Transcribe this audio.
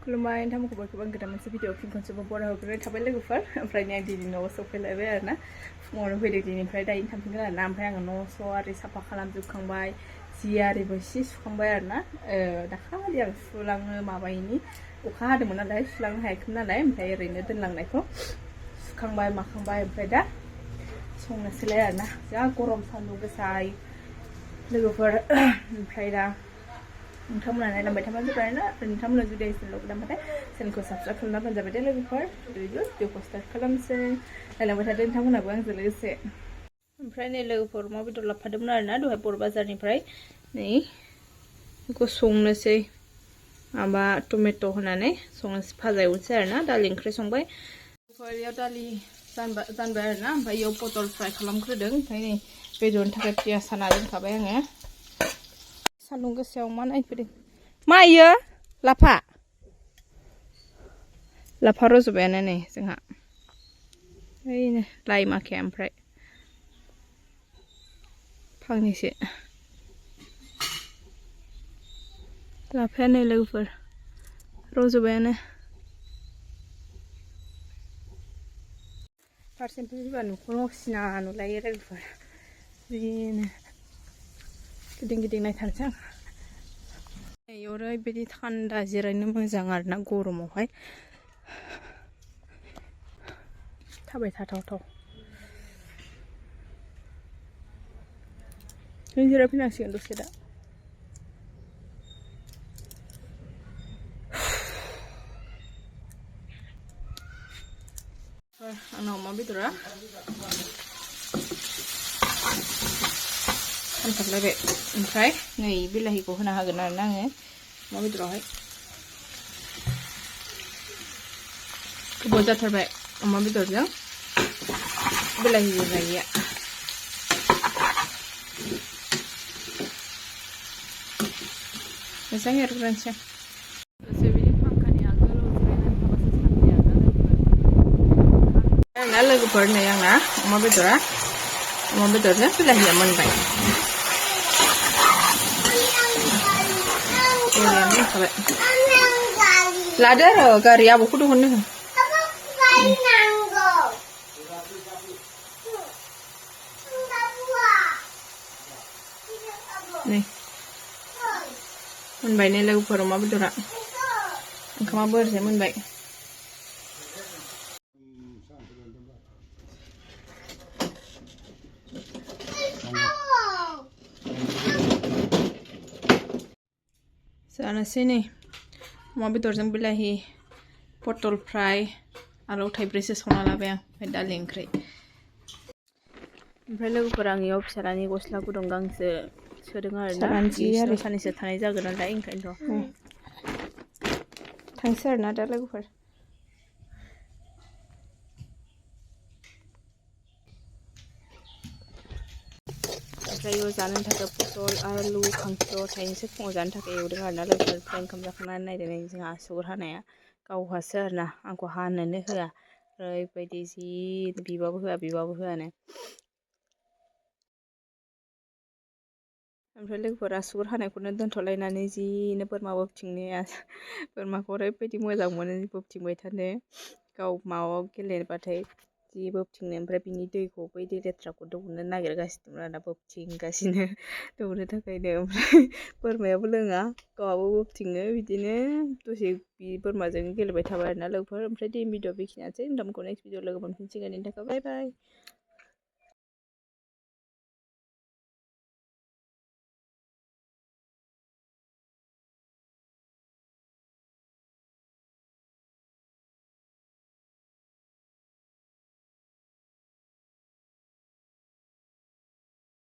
खुलुमबाय नोंथांमोनखौ बयखौबो आं गोदान मोनसे भिडिअ फिन खनसेबो बरायहरग्रोनाय थाबाय लोगोफोर ओमफ्राय आं दिनै न'आव सफैलायबाय आरोना फुङावनो फैदों दिनैनिफ्राय दायो थांफिनगोन आरोना ओमफ्राय आङो न' स' आरि साफा खालामजोबखांबाय जि आरिबो एसे सुखांबाय आरोना दाखालि आं सुलांनो माबायिनि अखा हादोंमोन नालाय सुलांनो हायाखैमोन नालाय ओमफ्राय ओरैनो दोनलांनायखौ सुखांबाय माखांबाय ओमफ्राय दा संनोसैलाय आरोना जा गरम सान्दुं गोसा लोगोफोर ओमफ्राय दा नोंथांमोना नायलांबाय थाबानो जाबाय ना नोंथांमोना जुदि चेनेलखौ गोदानबाथाय चेनेलखौ साबस्क्राइब खालामना जाबाय दे लोगोफोर भिडिअखौ स्टार्ट खालामसै नायलांबाय थादो नोंथांमोनाबो आंजों लोगोसे ओमफ्राय नै लोगोफोर अमा बेदर लाबोफादोंमोन आरोना दहाय बर' बाजारनिफ्राय नै बेखौ संनोसै माबा टमेट' होनानै संनोसै भाजा एवनोसै आरोना दालि ओंख्रि संबाय बेयाव दालि जानबाय आरोना ओमफ्राय बेयाव पटल फ्राय खालामग्रोदों ओमफ्राय नै बेदरनि थाखाय पियास हाना दोनखाबाय आङो सान्दुं गोसायाव मा नायफैदों मा इयो लाफा रज'बायानो नै जोंहा ओइनो लाइ माखाया ओमफ्राय फांनैसो लाफाया नै लोगोफोर रज'बायानो फारसेनिफ्राय फैबा न'खराव सिना नुलायो लोगोफोर बिदिनो गिदिं गिदिं नायथारसै आं ओरैबायदि थान्दा जिरायनो मोजां आरोना गरमावहाय थाबाय थाथावथाव जों जिरायफैनांसिगोन दसे दा आंना अमा बेदरा फानथारलायबाय ओमफ्राय नै बिलाहिखौ होना होगोन आरोना आङो अमा बेदरावहाय गोबाव जाथारबाय अमा बेदरजों बिलाहि जानाया मोजां एरग्रोनोसै लोगोफोर नै आंना अमा बेदरजों बिलाहिया मोनबाय मोनखाबाय लादो आरो गारि आबौखौ दिहुननो हो नै मोनबाय नै लोगोफोर अमा बेदरा ओंखामाबो ओरैजाय मोनबाय जानोसै नै अमा बेदरजों बिलाहि पटल फ्राय आलु थाइब्रैसो संना लाबाय आं ओमफ्राय दालि ओंख्रि ओमफ्राय लोगोफोर आं इयाव फिसालानि गस्ला गुदुं गांसे सोदों आरोना बिसिनाव साननैसो थानाय जागोन नालाय ओंखायनोथ' थांसै आरोना दा लोगोफोर ओमफ्राय इयाव जानो थाखाय पटल आलु खांखिलर थाइनैसो फुङाव जानो थाखाय एवदों आरोना लोगोफोर ओमफ्राय ओंखाम जाखांनानै नायदों नै जोंहा आसुगुर हानाया गावहासो आरोना आंखौ हानोनो होआ ओरैबायदि जि बिबाबो होआनो ओमफ्राय लोगोफोर आसुगुर हानायखौनो दोनथ'लायनानै जिनो बोरमा बोबथिंनाया बोरमाखौ ओरैबायदि मोजां मोनो बोबथिंबाय थानो गाव माबायाव गेलेबाथाय जि बोबथिंनो ओमफ्राय बिनि दैखौ बै दै लेथ्राखौ दौनो नागिरगासिनो आरोना बोबथिंगासिनो दौनो थाखायनो ओमफ्राय बोरमायाबो लोङा गावहाबो बोबथिङो बिदिनो दसे बोरमाजों गेलेबाय थाबाय आरोना लोगोफोर ओमफ्राय दिनैनि भिडिअ बेखिनियानोसै नोंथांमोनखौ नेक्स्ट भिडिअ लोगो मोनफिनसिगोन बेनि थाखाय बाय बाय